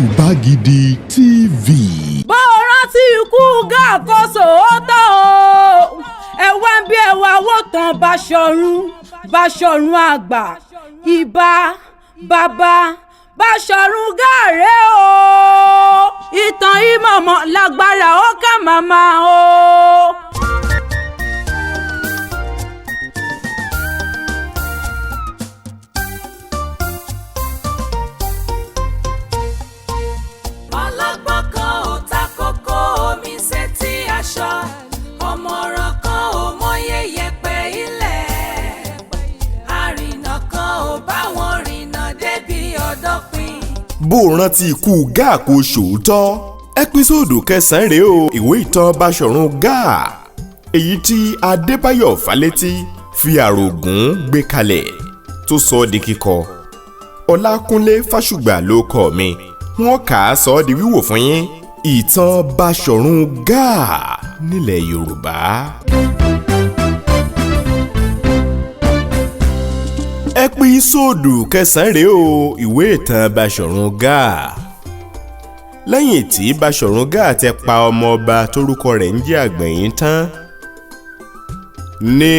Yorùbá Gidi TV. Bó o rántí ikú Gáà kó sòótọ́ o. Ẹ wá ń bí, ẹ wá wò tán Báṣọ̀run, Báṣọ̀run àgbà, ìbà bàbá Báṣọ̀run Gáà o. Ìtàn ìmọ̀mọ̀ lágbára ó kà màmá o. Ọlọ́gbọ́n kan ò ta kókó omi sétí aṣọ, ọ̀mọ̀ràn kan ò mọyé yẹpẹ̀ ilẹ̀, àrìnà kan ò bá wọn rìnà débi ọ̀dọ́pin. Bó o rántí ikú Gáà kó sòótọ́. Ẹ́písòdù kẹsàn-án rèé o, ìwé ìtàn Báṣọ̀run Gáà, èyí tí Adébáyọ̀ Fálétí fi àrògùn gbé kalẹ̀ tó sọ ọ́ di kíkọ. Ọlákúnlé Fásùgbà ló kọ mi, wọ́n kà á sọ ọ́ di wíwò fún yín. Ìtàn Báṣọ̀run Gáà nílẹ̀ Yorùbá. Ẹ́písòdù kẹsàn-án rèé o, ìwé ìtàn Báṣọ̀run Gáà. Lẹ́yìn tí Báṣọ̀run Gáà ti pa ọmọ ọba tórúkọ rẹ̀ ń jẹ́ Àgbẹ̀yìn tán ní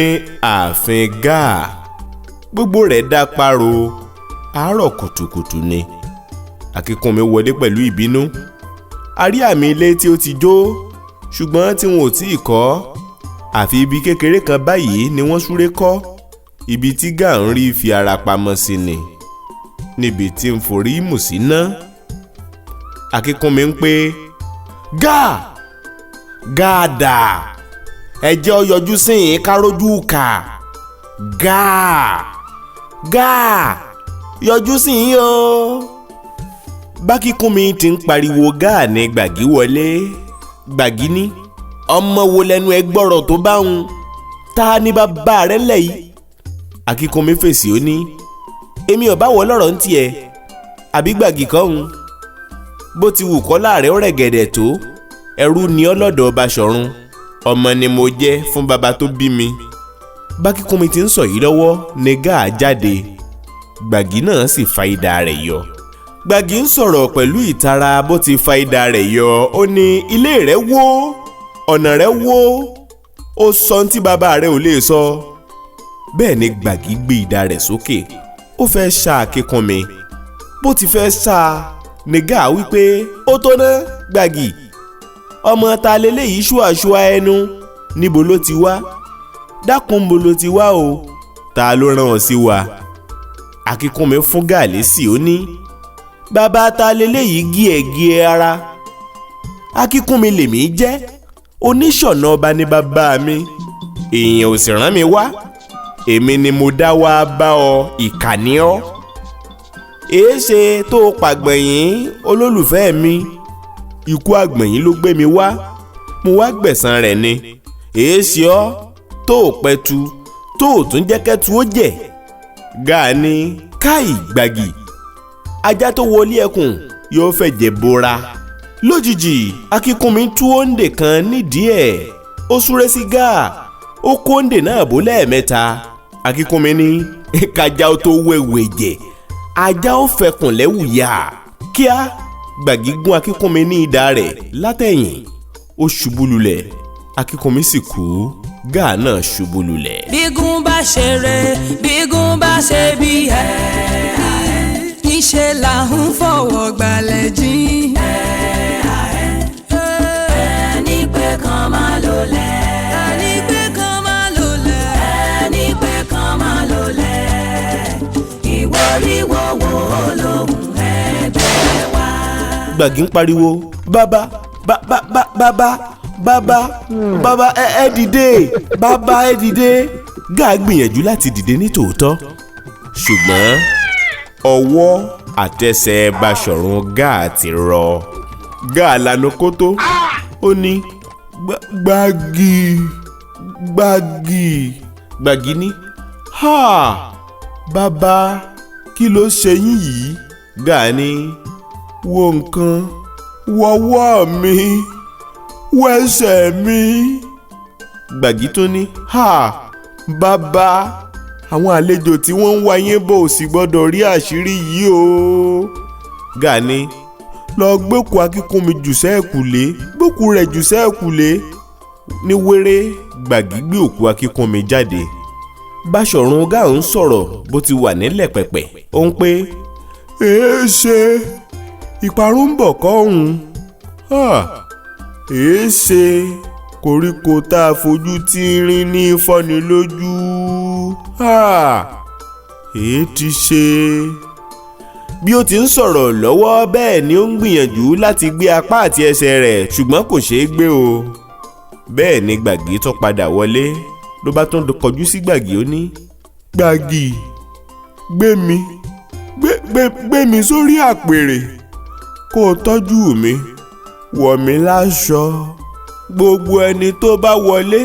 ààfin Gáà, gbogbo rẹ̀ dá páro. Àárọ̀ kùtùkùtù ni Akínkúnmi wọlé pẹ̀lú ìbínú. A rí àmì ilé tí ó ti jó, ṣùgbọ́n tí wọn ò tí ì kọ́, àfi ibi kékeré kan báyìí ni wọ́n súré kọ́, ibi tí Gáà ń rí fi ara pamọ́ sí ni, níbi tí ń forí mù sí ná. Akínkúnmi ń pé, "Gáà, Gáà dà, ẹjẹ́ ọ yọjú sí yín kárójú kà. Gáà, Gáà, yọjú sí yín o." Bákínkúnmi ti ń pariwo Gáà ní Gbàgí wọlé. Gbàgí ní, "Ọmọ wo lẹnu ẹ gbọ́rọ̀ tó bá ń ta ní bàbá rẹ lẹ̀ yìí?" Akínkúnmi fèsì, ó ní, "Èmi ò bá wọ lọ́rọ̀ ń tiẹ̀, àbí Gbàgí kọ́ ń bó ti wù kọ́ láàrẹ̀ ó rẹ̀gẹ̀dẹ̀ tó, ẹrú ni ọlọ́dọ̀ Báṣọ̀run, ọmọ ni mo jẹ́ fún bàbá tó bí mi." Bákínkúnmi ti ń sọ yìí lọ́wọ́ ní Gáà jáde. Gbàgí náà sì fa idà rẹ̀ yọ. Gbàgí ń sọ̀rọ̀ pẹ̀lú ìtara bó ti fa idà rẹ̀ yọ. Ó ní, "Ilé rẹ̀ wó, ọ̀nà rẹ̀ wó, ó sọ ohun tí bàbá rẹ̀ ò lè sọ." Bẹ́ẹ̀ ni Gbàgí gbé idà rẹ̀ sókè, ó fẹ́ ṣá Akínkúnmi. Bó ti fẹ́ ṣá ní Gáà wípé, "Ó tó ná, Gbàgì, ọmọ ta leléyìí ṣùàṣùà ẹnu? Níbo ló ti wá? Dákun, bo ló ti wá o? Ta ló rán ọ sí wa?" Akínkúnmi fún Gáà lésì, ó ní, "Bàbá ta leléyìí gíẹ̀gíẹ̀ ara? Akínkúnmi lèmi jẹ́, oníṣọ̀nà ọba ní bàbá mi, èèyàn ò sì rán mi wá, èmi ni mo dá wá bá ọ. Ìkànnì ọ́, èéṣe tó o pàgbẹ̀yìn olólùfẹ́ mi? Ikú Àgbẹ̀yìn ló gbé mi wá, mo wá gbẹ̀san rẹ̀ ni. Èéṣe ọ́ tó o pẹ̀tù, tó o tún jẹ́ kẹ́tù ó jẹ̀?" Gáà ní, "Káì Gbàgì, ajá tó wọlé ẹkùn yóò fẹ̀jẹ̀ bora." Lójijì, Akínkúnmi tú òǹdè kan nídìí ẹ̀, ó súré sí Gáà, ó kó òǹdè náà bó lẹ́ẹ̀mẹ́ta. Akínkúnmi ní, "Kájá ó tó wẹ̀wẹ̀ jẹ̀, ajá ó fẹkùn lẹ́wù yá." Kíá, Gbàgí gún Akínkúnmi ní idà rẹ̀ látẹ̀yìn, ó ṣubú lulẹ̀. Akínkúnmi sì kú, Gáà náà ṣubú lulẹ̀. Bígún bá ṣeré, bígún bá ṣe bí ẹ̀, níṣẹ́ là ń fọwọ́ gbalẹ̀ jí. Ẹni pé kan máa lò lẹ̀. Ẹni pé kan máa lò lẹ̀. Ẹni pé kan máa lò lẹ̀. Ìwọ rí wọ́wọ́ lóhùn ẹgbẹ́ wa. Gbàgí ń pariwo, "Bàbá, bàbá, bàbá, bàbá, bàbá, ẹ ẹ dìde, bàbá, ẹ dìde." Gáà gbìyànjú láti dìde ní tòótọ́, ṣùgbọ́n ọwọ́ àtẹsẹ̀ Báṣọ̀run Gáà ti rọ. Gáà lanu kótó, ó ní, "Gbàgì, Gbàgì." Gbàgì ní, "Ha, bàbá, kí ló ṣe yín yìí?" Gáà ní, "Wo nǹkan, wọ́wọ́ mi, wẹ́sẹ̀ mi." Gbàgí tó ní, "Ha, bàbá, àwọn àlejò tí wọ́n ń wá yín bọ̀ ò sì gbọ́dọ̀ rí àṣírí yìí o." Gáà ní, Lọ gbókù Akínkúnmi jù sẹ́ẹ̀kùlé, gbókù rẹ̀ jù sẹ́ẹ̀kùlé. Ní wéré, Gbàgí gbé òkú Akínkúnmi jáde. Báṣọ̀run Gáà ń sọ̀rọ̀ bó ti wà nílẹ̀ pẹ̀pẹ̀. Ó ń pé èé ṣe, ìparun ń bọ̀ kọ́ òun. Èé ṣe, koríko tá a fojú tínrín ní fọ́ni lójú. Èé ti ṣe. Bí ó ti ń sọ̀rọ̀ lọ́wọ́ bẹ́ẹ̀ ni ó ń gbìyànjú láti gbé apá àti ẹsẹ̀ rẹ̀, ṣùgbọ́n kò ṣeé gbé o. Bẹ́ẹ̀ ni Gbàgí tún padà wọlé, ló bá tún kọjú sí Gbàgí, ó ní Gbàgí, gbé mi, gbé mi sórí àpèrè, kó o tọ́jú mi, wọ̀ mí láṣọ. Gbogbo ẹni tó bá wọlé,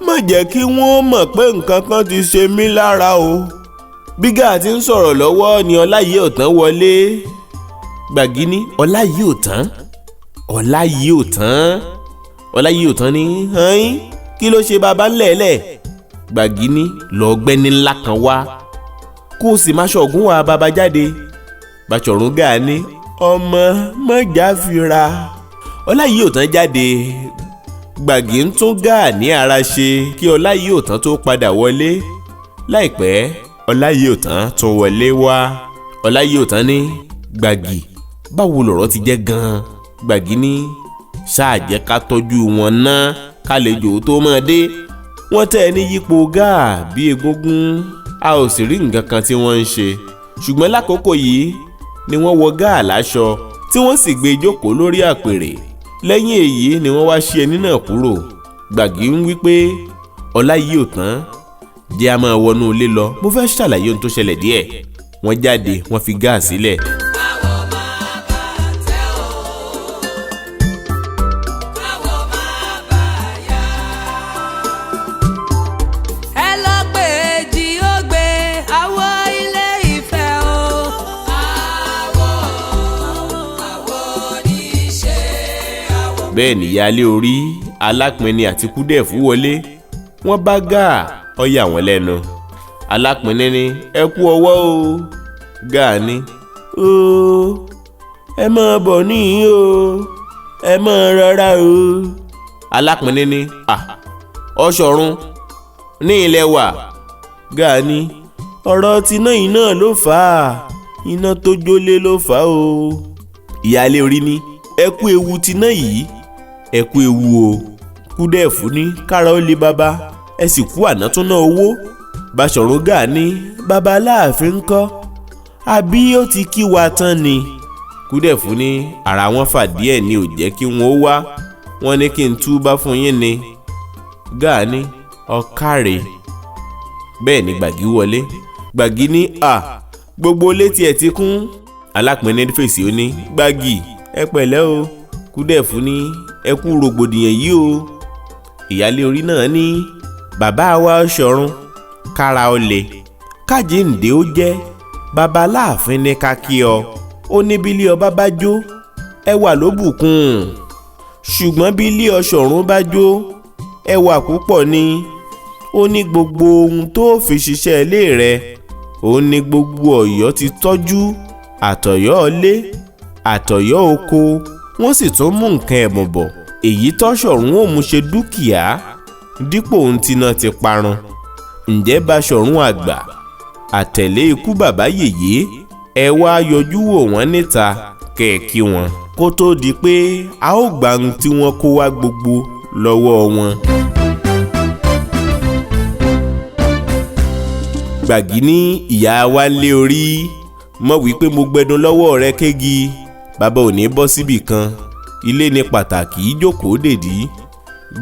má jẹ́ kí wọ́n mọ̀ pé nǹkan kan ti ṣe mí lára o. Bí Gáà ti ń sọ̀rọ̀ lọ́wọ́ ni Ọláyé ò tán wọlé. Gbàgí ní Ọláyé ò tán, Ọláyé ò tán, Ọláyé ò tán ní hàn kí ló ṣe baba ńlẹ̀ẹ́lẹ̀. Gbàgí ní lọ gbẹ́ni ńlá kan wá, kó o sì má ṣọ̀gùn wá baba jáde. Báṣọ̀run Gáà ní ọmọ mọ̀já fira. Ọláyé ò tán jáde. Gbàgí ń tún Gáà ní ara ṣe kí Ọláyé ò tán tó padà wọlé. Láìpẹ́, Ọláyé ò tán tún wọlé wá. Ọláyé ò tán ní Gbàgí, báwo lọ̀rọ̀ ti jẹ́ gan-an? Gbàgí ní ṣáà jẹ́ ká tọ́jú wọn ná, kálejò tó máa dé. Wọ́n tẹ́ ẹ ní yípo Gáà bí egúngún, a ò sì rí nǹkan kan tí wọ́n ń ṣe. Ṣùgbọ́n lákòókò yìí ni wọ́n wọ Gáà láṣọ tí wọ́n sì gbé jókòó lórí àpèrè. Lẹ́yìn èyí ni wọ́n wá ṣí ẹní náà kúrò. Gbàgí ń wí pé Ọláyé ò tán, jẹ́ a máa wọnú ilé lọ, mo fẹ́ ṣàlàyé ohun tó ṣẹlẹ̀ díẹ̀. Wọ́n jáde, wọ́n fi Gáà sílẹ̀. Káwọ́ máa bà tẹ́ o, káwọ́ máa bà yá. Ẹ lọ pé èjì ó gbé àwọ̀ Ilé Ifẹ̀ o. Àwọ̀ àwọ̀ oníṣẹ́ àwọ̀. Bẹ́ẹ̀ níyàlé orí Alápinni àti Kúdẹ̀fù wọlé. Wọ́n bá Gáà, ó yà wọ́n lẹ́nu. Alápinni ní ẹ kú ọwọ́ o. Gáà ní o, ẹ máa bọ̀ níyìn o, ẹ máa rọra o. Alápinni ní à, Ọ̀ṣọ̀run ní ilẹ̀ wà. Gáà ní ọ̀rọ̀ tiná yìí náà ló fà á, iná tó jólé ló fà á o. Ìyáálé orí ní ẹ kú ewu tiná yìí, ẹ kú ewu o. Kúdẹ̀fù ní kára ó lé bàbá, ẹ sì kú àná tún ná owó. Báṣọ̀run Gáà ní bàbá Aláàfin ńkọ́, àbí ó ti kí wa tán ni? Kúdẹ̀fù ní ara wọn fà díẹ̀ ni ò jẹ́ kí wọ́n ó wá, wọ́n ní kí n túbá fún yín ni. Gáà ní ọ̀kàrẹ̀. Bẹ́ẹ̀ ni Gbàgí wọlé. Gbàgí ní à, gbogbo létí ẹ̀ ti kún. Alápinni fèsì, ó ní Gbàgí ẹ pẹ̀lẹ́ o. Kúdẹ̀fù ní ẹ kú rògbòdìyàn yìí o. Ìyáálé orí náà ní bàbá wa Ọ̀ṣọ̀run, kára ó le, kájíǹde ó jẹ́, bàbá Aláàfin ní ká kí ọ. Ó ní bílé ọba bá jó, ẹwà ló bùkún, ṣùgbọ́n bílé Ọ̀ṣọ̀run bá jó, ẹwà púpọ̀ ni. Ó ní gbogbo ohun tó fi ṣiṣẹ́ ilé rẹ̀ òun ní gbogbo Ọ̀yọ́ ti tọ́jú, àtọ̀yọ́ ilé àtọ̀yọ́ oko, wọ́n sì tún mú nǹkan ẹ̀bùn bọ̀, èyí tọ́ṣọ̀run ò mú ṣe dúkìá dípò ohun tíná ti parun. Ǹjẹ́ Báṣọ̀run àgbà àtẹ̀lé ikú bàbá yèyé, ẹ wá yọjú wò wọ́n níta kẹ̀kí wọn kó tó di pé a ó gba ohun tí wọ́n kó wá gbogbo lọ́wọ́ wọn. Gbàgí ní ìyá wa lé orí mọ̀ wípé mo gbẹdun lọ́wọ́ rẹ kégi, bàbá ò ní bọ́ síbì kan, ilé ní pàtàkì ìjókòó dèdí.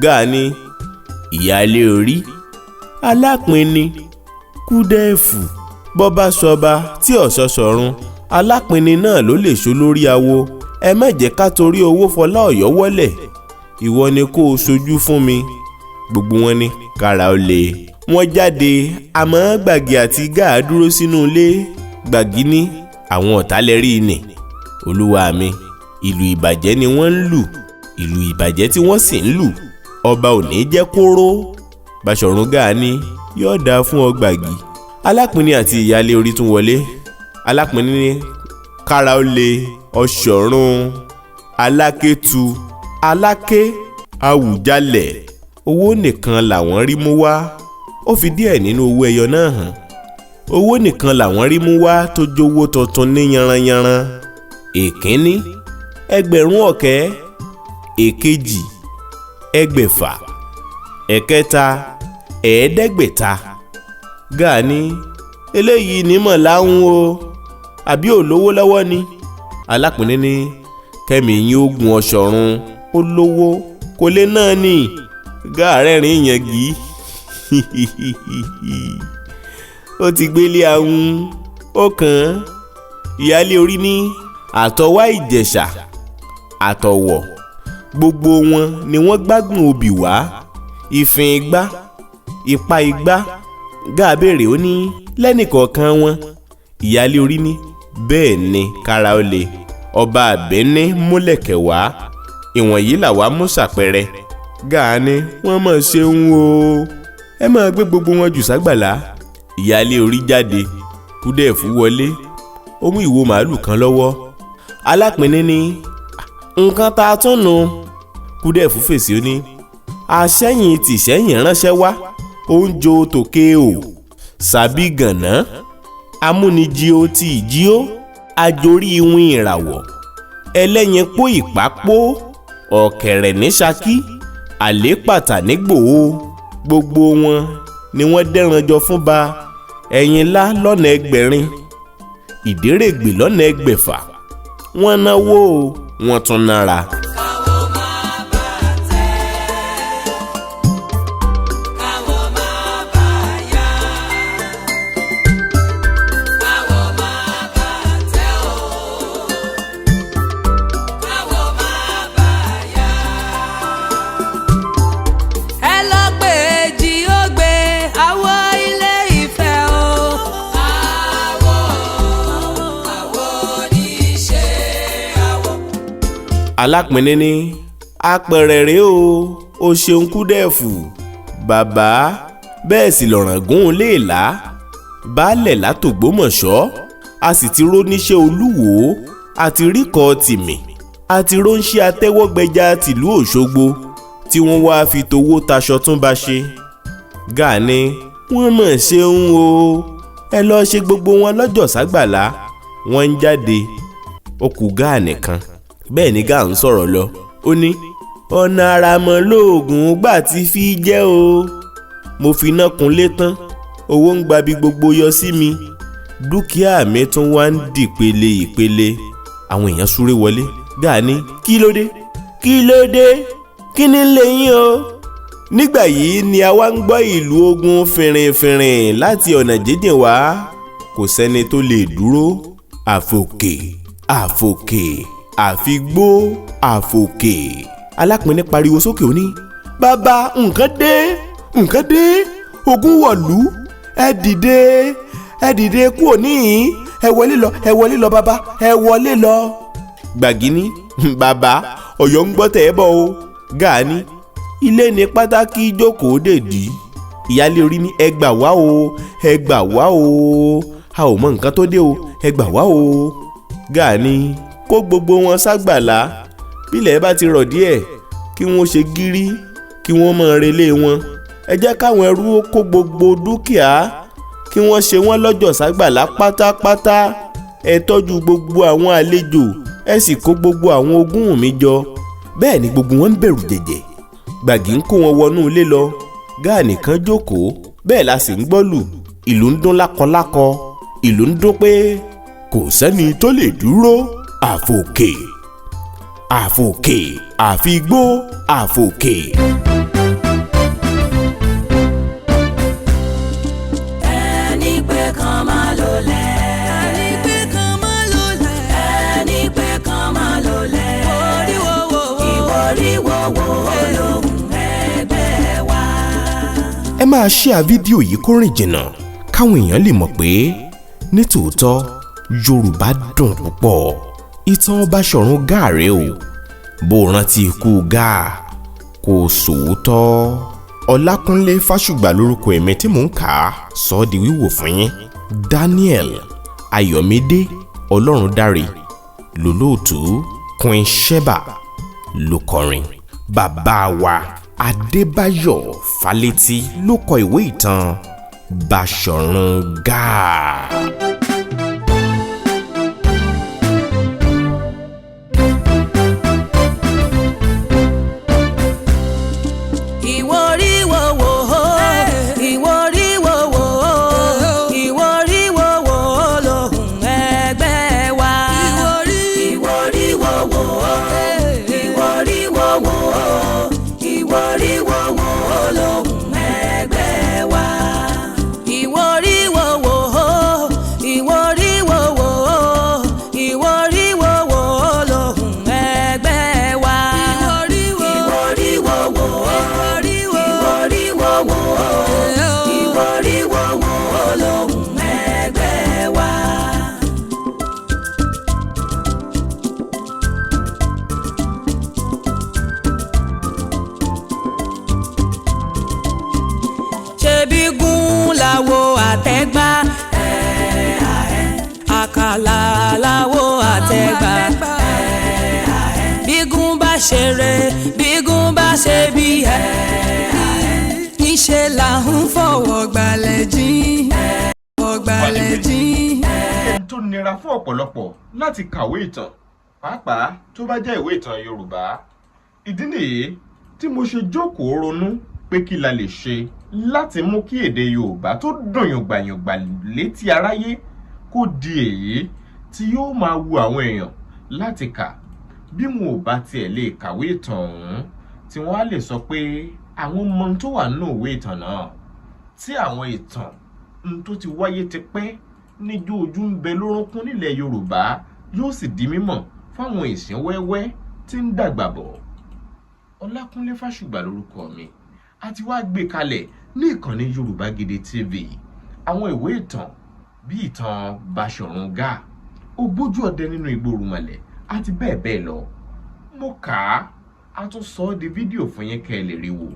Gáà ní ìyáálé orí Alápinni Kúdẹ́ẹ̀fù, bọ́bá sọba tí ọ̀sọ́ sọ̀run, Alápinni náà ló lè so lórí awo. Ẹ má jẹ́ ká torí owó fọlá Ọ̀yọ́ wọlẹ̀, ìwọ ni kó o ṣojú fún mi. Gbogbo wọn ní kára ó le. Wọ́n jáde, àmọ́ Gbàgì àti Gáà dúró sínú ilé. Gbàgì ní àwọn ọ̀tá lẹ́rí nì, olúwa mi, ìlù ìbàjẹ́ ni wọ́n ń lù, ìlù ìbàjẹ́ tí wọ́n sì ń lù, ọba ò ní jẹ́ kóró. Báṣọ̀run Gáà ní yóò dáa fún ọ Gbàgì. Alápinni àti ìyáálé orí tún wọlé. Alápinni ní kára ó le, Ọ̀ṣọ̀run Alákétu, Aláké, Àwùjalẹ̀. Owó nìkan làwọn rí mú wá. Ó fi díẹ̀ nínú owó ẹyọ náà hàn. Owó nìkan làwọn rí mú wá tó jówó tuntun ní yanranyanran. Èkínní, 20,000. Èkejì, 6,000. Ẹ̀kẹta, 500. Gáà ní eléyìí nímọ̀ láhùn o, àbí ò lówó lọ́wọ́ ni? Alápínní ní kẹ́mi yín ó gun Ọ̀ṣọ̀run, ó lówó kò lè náà ní. Gáà rẹ́rìn yẹn gì ó ti gbélé ahun ó kàn án. Ìyáálé orí ní àtọwá Ìjẹ̀ṣà àtọ̀wọ̀ gbogbo wọn ni wọ́n gbágbọ̀n obì wá, ìfìn igbá, ipa igbá. Gáà béèrè, ó ní lẹ́nìkọ̀ọ̀kan wọn. Ìyáálé orí ní bẹ́ẹ̀ ni, kára ó le. Ọba Àbẹ́ní múlẹ̀kẹ̀ wá, ìwọ̀nyí làwa mú ṣàpẹrẹ. Gáà ní wọ́n mọ̀ ṣeun o, ẹ máa gbé gbogbo wọn jù ságbàlá. Ìyáálé orí jáde, Kúdẹ̀fù wọlé, ó mú ìwo màálù kan lọ́wọ́. Alápínní ní nǹkan tá a tún nu. Kúdẹ̀fù fèsì, ó ní àṣẹyìn tìṣẹ́yìn ránṣẹ́ wá, oúnjẹ tòkè o, sàbí gànà, amúnijí ó ti ìjí ó, àjòrí ìwìn ìràwọ̀, ẹlẹ́yin pó ìpápó, ọ̀kẹ̀rẹ̀ ní Ṣakí, àlépàtà ní Gbòó. Gbogbo wọn ni wọ́n dẹ́ran jọ fún ba. Ẹ̀yìn ńlá lọ́nà 8,000, ìdérègbè lọ́nà 6,000. Wọ́n náwó, wọ́n tún nára. Káwọ́ má bà tẹ́, káwọ́ má bà yá, káwọ́ má bà tẹ́ o, káwọ́ má bà yá. Ẹ lọ pé èjì ó gbé àwọ̀ Ilé Ifẹ̀ o. Àwọ̀ àwọ̀ oníṣẹ́ àwọ̀. Alápínní ní apẹ̀rẹ̀ rèé o, ó ṣeun Kúdẹ̀fù bàbá. Bẹ́ẹ̀ sì lọ̀ràngún léèlá baálẹ̀ látògbómọ̀ṣọ́. A sì ti róníṣẹ́ Olúwo, àti ríkọ̀ tìmì, àti róńṣẹ́ atẹ́wọ́gbẹja tìlú Òṣogbo tí wọ́n wáá fi towó taṣọ tún bá ṣe. Gáà ní wọ́n mọ̀ ṣeun o, ẹ lọ́ọ́ ṣe gbogbo wọn lọ́jọ́ ságbàlá. Wọ́n ń jáde, ó kù Gáà nìkan. Bẹ́ẹ̀ ni Gáà ń sọ̀rọ̀ lọ, ó ní ọ̀nà àràmọ̀ lóògùn gbà tí fi jẹ́ o. Mo fi iná kunlé tán, owó ń gbabi gbogbo yọ sí mi, dúkìá mi tún wá ń dìpele ìpele. Àwọn èèyàn súré wọlé. Gáà ní kí ló dé, kí ló dé, kí ni ń lè yín o? Nígbà yìí ni a wá ń gbọ́ ìlú ogun fìrìnfìrìn láti ọ̀nà jíjìn wá. Kò sẹ́ni tó lè dúró, àfòkè àfòkè àfigbó àfòkè. Alápínní pariwo sókè, ó ní bàbá, nǹkan dé, nǹkan dé, ogun wọ̀lú, ẹ dìde, ẹ dìde kúò níhìn, ẹ wọlé lọ, ẹ wọlé lọ bàbá, ẹ wọlé lọ. Gbàgí ní bàbá, Ọ̀yọ́ ń gbọ́ tẹ̀ ẹ́ bọ̀ o. Gáà ní ilé ní pátákì jókòó dèdí. Ìyáálé orí ní ẹ gbà wá o, ẹ gbà wá o, a ò mọ nǹkan tó dé o, ẹ gbà wá o. Gáà ní kó gbogbo wọn ságbàlá, bílẹ̀ bá ti rọ̀ díẹ̀ kí wọ́n ṣe gírí, kí wọ́n máa relé wọn. Ẹ jẹ́ káwọn ẹrú ó kó gbogbo dúkìá, kí wọ́n ṣe wọ́n lọ́jọ́ ságbàlá pátápátá. Ẹ tọ́jú gbogbo àwọn àlejò, ẹ sì kó gbogbo àwọn ogún mi jọ. Bẹ́ẹ̀ ni gbogbo wọn ń bẹ̀rù jẹ̀jẹ̀. Gbàgì ń kó wọn wọnú ilé lọ, Gáà nìkan jókòó. Bẹ́ẹ̀ la sì ń gbọ́lù, ìlú ń dún lákọlákọ, ìlú ń dún pé kò sẹ́ni tó lè dúró, àfòkè àfòkè àfigbó àfòkè. Ẹni pé kan máa lò lẹ̀. Ẹni pé kan máa lò lẹ̀. Ẹni pé kan máa lò lẹ̀. Ìwòrí wo wo lòun ẹgbẹ́ wa. Ẹ máa ṣíà fídíò yìí kó rìn jìnnà, káwọn èèyàn lè mọ̀ pé nítòótọ́ Yorùbá dùn púpọ̀. Ìtàn Báṣọ̀run Gáà rèé o. Bó o rántí ikú Gáà, kò sòótọ́. Ọlákúnlé Fásùgbà lórúkọ èmi tí mò ń kà á sọ ọ́ di wíwò fún yín. Daniel Ayọ̀mídé Ọlọ́rundáre Lólóòtú Queen Sheba ló kọrin. Bàbá wa Adébáyọ̀ Fálétí ló kọ ìwé ìtàn Báṣọ̀run Gáà. Ìwòrí wo wò ó, ìwòrí wo wò ó, ìwòrí wo wò ó lóhùn ẹgbẹ́ wa. Ìwòrí wo wò ó, ìwòrí wo wò ó, ìwòrí wo wò ó lóhùn ẹgbẹ́ wa. Ìwòrí wo wò ó, ìwòrí wo wò ó, ìwòrí wo wò ó lóhùn ẹgbẹ́ wa. Ìwòrí wo wò ó, ìwòrí wo wò ó, ìwòrí wo wò ó lóhùn ẹgbẹ́ wa. Ṣebí gún láwo àtẹ́gbá, àkàlà láwo àtẹ́gbá. Bígún bá ṣeré, bígún bá ṣe bí ẹ, níṣẹ́ là ń fọwọ́ gbalẹ̀ jí, fọwọ́ gbalẹ̀ jí. Ẹni tó nira fún ọ̀pọ̀lọpọ̀ láti kàwé ìtàn, pàápàá tó bá jẹ́ ìwé ìtàn Yorùbá. Ìdí nìyí tí mo ṣe jókòó ronú pé kí la lè ṣe láti mú kí èdè Yorùbá tó dùn yùngbàyùngbà létí aráyé kó di èyí tí yóò máa wu àwọn èèyàn láti kà, bí wọn ò bá tiẹ̀ lè kàwé ìtàn ọ̀hún, tí wọ́n á lè sọ pé àwọn mọ ohun tó wà nínú ìwé ìtàn náà, tí àwọn ìtàn n tó ti wáyé tipẹ́ níjó ojú ń bẹ lórúnkún nílẹ̀ Yorùbá yóò sì di mímọ̀ fáwọn ìsín wẹ́wẹ́ tí ń dàgbà bọ̀. Ọlákúnlé Fásùgbà lórúkọ mi. A ti wá gbé kalẹ̀ ní ìkànnì Yorùbá Gidi TV àwọn ìwé ìtàn bí ìtàn Báṣọ̀run Gáà, Ògbójú ọdẹ nínú igbó Rúmọlẹ̀ àti bẹ́ẹ̀ bẹ́ẹ̀ lọ. Mo kà á, a tún sọ ọ́ di fídíò fún yín kẹ́ ẹ lè rí wò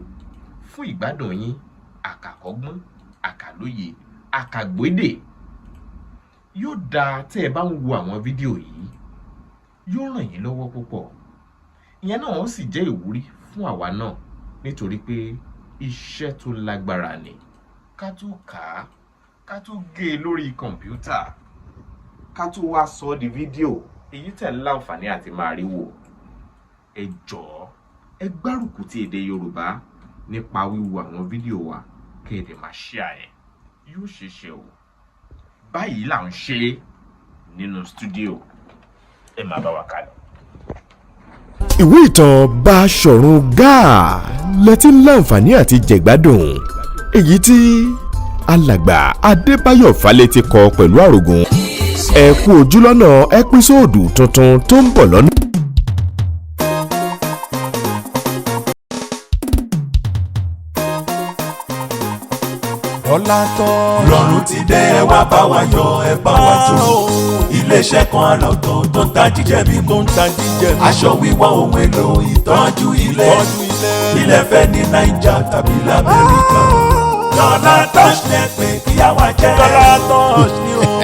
fún ìgbádùn yín. Àkàkọ́gbọ́n, àkàlóye, àkàgbédè yóò dáa tẹ́ ẹ bá ń wo àwọn fídíò yìí, yóò ràn yín lọ́wọ́ púpọ̀. Ìyẹn náà ó sì jẹ́ ìwúrí fún àwa náà, nítorí pé iṣẹ́ tó lágbára ni ká tó kà á, ká tó gé e lórí kọ̀ǹpútà, ká tó wá sọ ọ́ di fídíò èyí tẹ̀ ń láǹfààní àti máa rí wò. Ẹ jọ̀ọ́, ẹ gbárùkù ti èdè Yorùbá nípa wíwo àwọn fídíò wa, kí ẹ dẹ̀ máa share ẹ̀. Yóò ṣeé ṣe o. Báyìí là ń ṣe nínú stúdíò. Ẹ máa bá wa kà lọ. Ìwé ìtàn Báṣọ̀run Gáà lẹ ti ń láǹfààní àti jẹ̀gbádùn, èyí tí alàgbà Adébáyọ̀ Fálétí kọ pẹ̀lú àrògùn. Ẹ kú ojúlọ́nà episode tuntun tó ń bọ̀ lọ́nà. Dọ́là tán. Rọrùn ti dé, ẹ wá bá wa yọ̀, ẹ bá wa jó. Iléeṣẹ́ kan àròtọ̀ tó ń ta jíjẹ mímu, tó ń ta jíjẹ mímu. Aṣọ wíwọ̀, ohun èlò ìtọ́jú ilé. Tọ́jú ilé. Ilẹ̀ fẹ́ ní Naija tàbí lamẹ́ríkà. Dọ́là Touch lẹ pé kí á wá jẹ́. Dọ́là Touch ni o.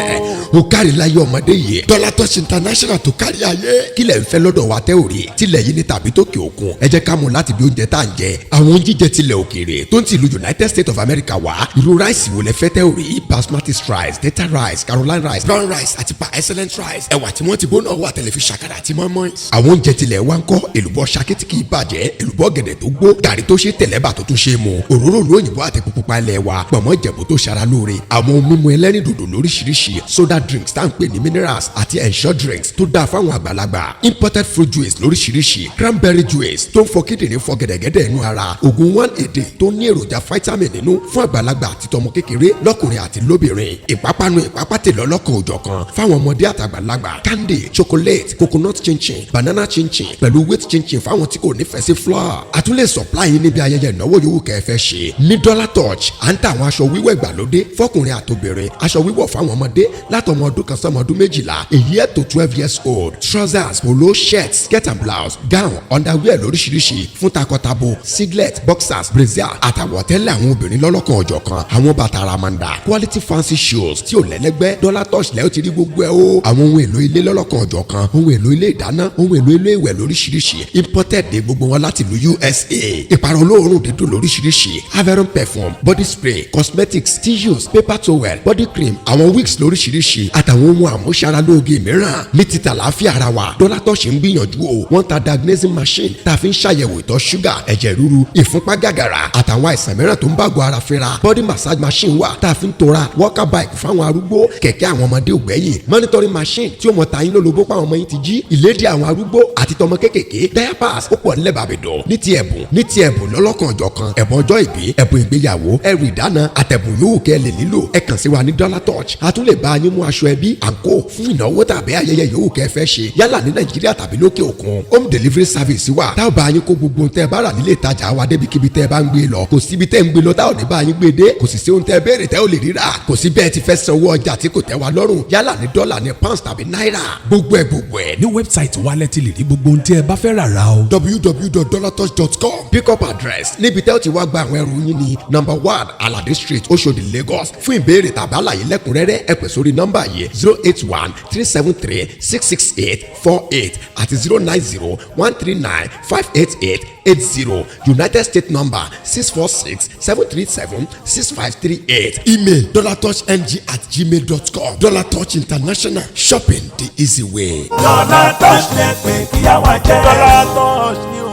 Ó kárí láyé ọmọdé yìí. Dọ́là Touch International tó kárí ayé. Kílẹ̀ ń fẹ́ lọ́dọ̀ wa tẹ́ ò rí tilẹ̀ yìí ní tàbí tókè òkun? Ẹ jẹ́ ká mú láti bí oúnjẹ tá à ń jẹ, àwọn oúnjẹ jíjẹ tilẹ̀ òkèèrè tó ń tìlú United States of America wá. Irú rice wo lẹ fẹ́ tẹ́ ò rí? Basmati rice, delta rice, Caroline rice, brown rice àti pa excellent rice. Ẹ̀wà tí wọ́n ti bó náà wà tẹ̀lé fi ṣàkàrà àti mọ́ínmọ́ín. Àwọn oúnjẹ tilẹ̀ wa ń kọ́? Èlùbọ́ ṣakí tí kì í bàjẹ́, èlùbọ́ gẹ̀dẹ̀ tó gbó, gàrí tó ṣe tẹ̀lẹ́bà tó tún ṣe mu, òróró ìlú òyìnbó àti pupa ilẹ̀ wa, pọ̀nmọ́ Ìjẹ̀bú tó ṣara lóore, àwọn ohun mímu ẹlẹ́rìndòdò lóríṣiríṣi, soda drinks tá à ń pè ní minerals àti Ensure drinks tó dáa fáwọn àgbàlagbà, imported fruit juice lóríṣiríṣi, cranberry juice tó ń fọ kíndìnrín, fọ gẹ̀dẹ̀gẹ̀dẹ̀ inú ara, oògùn one a day tó ní èròjà vitamin nínú fún àgbàlagbà àti tọmọ kékeré, lọ́kùnrin àti lóbìnrin, ìpápánu, ìpápátẹ̀ lọ́lọ́kan òjọ̀kan fáwọn ọmọdé àtàgbàlagbà, candy, chocolate, coconut chinchin, banana chinchin pẹ̀lú wheat chinchin fáwọn tí kò nífẹ̀ẹ́ sí flour. A tún lè supply yín níbi ayẹyẹ ìnáwó yòówù kẹ́ ẹ fẹ́ ṣe. Ní Dollar Touch, à ń ta àwọn aṣọ wíwọ̀ ìgbàlódé fọkùnrin àtobìnrin, aṣọ wíwọ̀ fáwọn ọmọdé látọmọ Látọmọ ọdún 1 sọmọ ọdún 12, a year to 12 years old, trousers, polo shirt, skirt and blouse, gown, underwear lóríṣiríṣi fún takọtabo, singlet, boxers, brassiere àtàwọ̀tẹ́lẹ̀ àwọn obìnrin lọ́lọ́kan ọ̀jọ̀kan, àwọn bàtà àràmàǹdà, quality fancy shoes tí ò lẹ́lẹ́gbẹ́. Dollar Touch lẹ́ ó ti rí gbogbo ẹ̀ o. Àwọn ohun èlò ilé lọ́lọ́kan ọ̀jọ̀kan, ohun èlò ilé ìdáná, ohun èlò ilé ìwẹ̀ lóríṣiríṣi, imported dé gbogbo wọn láti ìlú USA. Ìpara olóòórùn dídùn lóríṣiríṣi, Averon perfume, body spray, cosmetics, tissues, paper towel, body cream, àwọn wigs lóríṣiríṣi àtàwọn ohun àmúṣaralóge mìíràn. Ní títà láàfíà ara wa, Dollar Touch ń gbìyànjú o. Wọ́n ta diagnosing machine tá a fi ń ṣàyẹ̀wò ìtọ̀ ṣúgà, ẹ̀jẹ̀ ríru, ìfúnpá gàgàrà àtàwọn àìsàn mìíràn tó ń bàgọ́ ara fínra. Body massage machine wà tá a fi ń tora, walker bike fáwọn arúgbó, kẹ̀kẹ́ àwọn ọmọdé ògbẹ́yìn, monitoring machine tí ó mọ tayín lólobó pa àwọn ọmọ yín ti jí, ìlédìí àwọn arúgbó àti tọmọ kékèké, diapers ó pọ̀ nílẹ̀ bàbẹ̀dọ̀. Ní ti ẹ̀bùn lọ́lọ́kan ọ̀jọ̀kan, ẹ̀bùn ọjọ́ ìbí, ẹ̀bùn ìgbéyàwó, ẹrù ìdáná àtẹ̀bùn yòówù kẹ́ ẹ lè nílò, ẹ kàn sí wa ní Dollar Touch. A tún lè bá yín mú aṣọ ẹbí, àǹkó fún ìnáwó tàbí ayẹyẹ yòówù kẹ́ ẹ fẹ́ ṣe, yálà ní Nàìjíríà tàbí lókè òkun. Home delivery service wà tá ò bá yín kó gbogbo tẹ́ ẹ bá rà nílé ìtajà wa débikíbi tẹ́ ẹ bá ń gbé lọ. Kò síbi tẹ́ ń gbé lọ tá ò ní bá yín gbé dé. Kò sì sí ohun tẹ́ ẹ béèrè tẹ́ ò lè rírà. Kò sí bẹ́ẹ̀ ti fẹ́ sanwó ọjà tí kò tẹ́ wa lọ́rùn, yálà ní dọ́là, ní pounds tàbí náírà. Gbogbo ẹ̀ gbogbo ẹ̀. Ní website wa lẹ ti lè rí gbogbo ohun tí ẹ bá fẹ́ rà rà o. www.dollartouch.com. Pick up address níbi tẹ́ ò ti wá gba àwọn ẹrù yín ní number 1, Alade Street, Oshodi, Lagos. Fún ìbéèrè tàbí àlàyé lẹ́kùnrẹ́rẹ́, ẹ pè sórí nọ́mbà yìí: 08137366848 àti 09013958880. United States number: 646-737-6538. Email: dollartouchng@gmail.com. Dollar Touch International, shopping the easy way. Dollar Touch lẹ pé kíyàwó jẹ́. Dollar Touch ni.